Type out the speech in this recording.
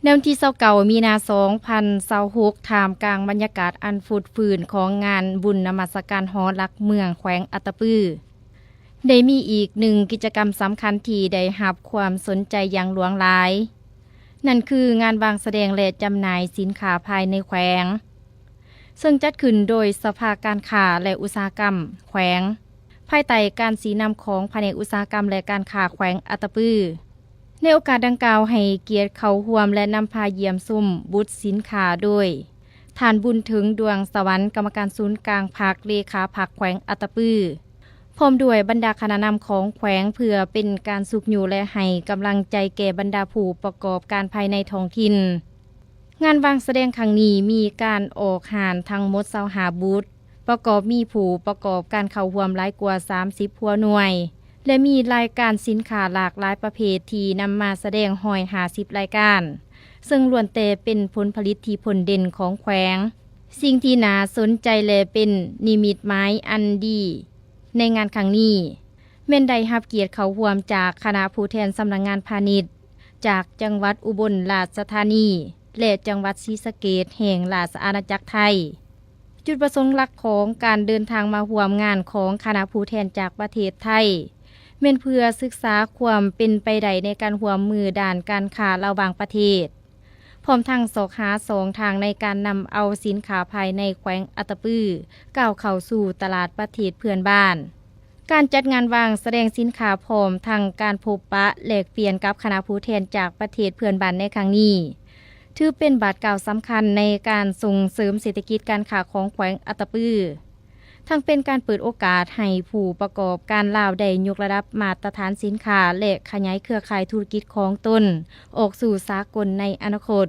ໃນວັນທີຊາວເກົ້າ ມີນາ ສອງພັນຊາວຫົກ ທ່າມກາງບັນຍາກາດອັນຟົດຟື້ນຂອງງານບຸນນະມັດສະການຫໍຫຼັກເມືອງແຂວງອັດຕະປື ໄດ້ມີອີກໜຶ່ງກິດຈະກຳສຳຄັນທີ່ໄດ້ຮັບຄວາມສົນໃຈຢ່າງຫຼວງຫຼາຍ, ນັ້ນຄືງານວາງສະແດງ ແລະ ຈຳໜ່າຍສິນຄ້າພາຍໃນແຂວງ, ເຊິ່ງຈັດຂຶ້ນໂດຍສະພາການຄ້າ ແລະ ອຸດສາຫະກຳແຂວງ, ພາຍໃຕ້ການຊີ້ນຳຂອງພະແນກອຸດສາຫະກຳ ແລະ ການຄ້າແຂວງອັດຕະປື. ໃນໂອກາດດັ່ງກ່າວ ໃຫ້ກຽດເຂົ້າຮ່ວມ ແລະ ນຳພາຢ້ຽມຊົມບູດສິນຄ້າໂດຍ ທ່ານ ບຸນເຖິງ ດວງສະຫວັນ ກຳມະການສູນກາງພັກ, ເລຂາພັກແຂວງອັດຕະປື ພ້ອມດ້ວຍບັນດາຄະນະນຳຂອງແຂວງ ເພື່ອເປັນການຊຸກຍູ້ ແລະ ໃຫ້ກຳລັງໃຈແກ່ບັນດາຜູ້ປະກອບການພາຍໃນທ້ອງຖິ່ນ. ງານວາງສະແດງຄັ້ງນີ້ມີການອອກຮ້ານທັງໝົດຊາວຫ້າບູດ, ປະກອບມີຜູ້ປະກອບການເຂົ້າຮ່ວມຫຼາຍກວ່າສາມສິບຫົວໜ່ວຍ ແລະ ມີລາຍການສິນຄ້າຫຼາກຫຼາຍປະເພດທີ່ນຳມາສະແດງຮ້ອຍຫ້າສິບລາຍການ, ເຊິ່ງລ້ວນແຕ່ເປັນຜົນຜະລິດທີ່ພົ້ນເດັ່ນຂອງແຂວງ. ສິ່ງທີ່ໜ້າສົນໃຈ ແລະ ເປັນນິມິດໝາຍອັນດີໃນງານຄັ້ງນີ້ ແມ່ນໄດ້ຮັບກຽດເຂົ້າຮ່ວມຈາກຄະນະຜູ້ແທນສຳນັກງານພານິດ ຈາກຈັງຫວັດອຸບົນລາຊະທານີ ແລະ ຈັງຫວັດສີສະເກດແຫ່ງລາຊະອານາຈັກໄທ. ຈຸດປະສົງຫຼັກຂອງການເດີນທາງມາຮ່ວມງານຂອງຄະນະຜູ້ແທນຈາກປະເທດໄທ ແມ່ນເພື່ອສຶກສາຄວາມເປັນໄປໄດ້ໃນການຮ່ວມມືດ້ານການຄ້າລາວບາງປະເທດ, ພ້ອມທັງຊອກຫາຊ່ອງທາງໃນການນຳເອົາສິນຄ້າພາຍໃນແຂວງອັດຕະປື ກ້າວເຂົ້າສູ່ຕະຫຼາດປະເທດເພື່ອນບ້ານ. ການຈັດງານວາງສະແດງສິນຄ້າ ພ້ອມທັງການພົບປະແລກປ່ຽນກັບຄະນະຜູ້ແທນຈາກປະເທດເພື່ອນບ້ານໃນຄັ້ງນີ້ ຖືເປັນບາດກ້າວສຳຄັນໃນການສົ່ງເສີມເສດຖະກິດການຄ້າຂອງແຂວງອັດຕະປື, ທັງເປັນການເປີດໂອກາດໃຫ້ຜູ້ປະກອບການລາວໄດ້ຍົກລະດັບມາດຕະຖານສິນຄ້າ ແລະ ຂະຫຍາຍເຄືອຂ່າຍທຸລະກິດຂອງຕົນອອກສູ່ສາກົນໃນອະນາຄົດ.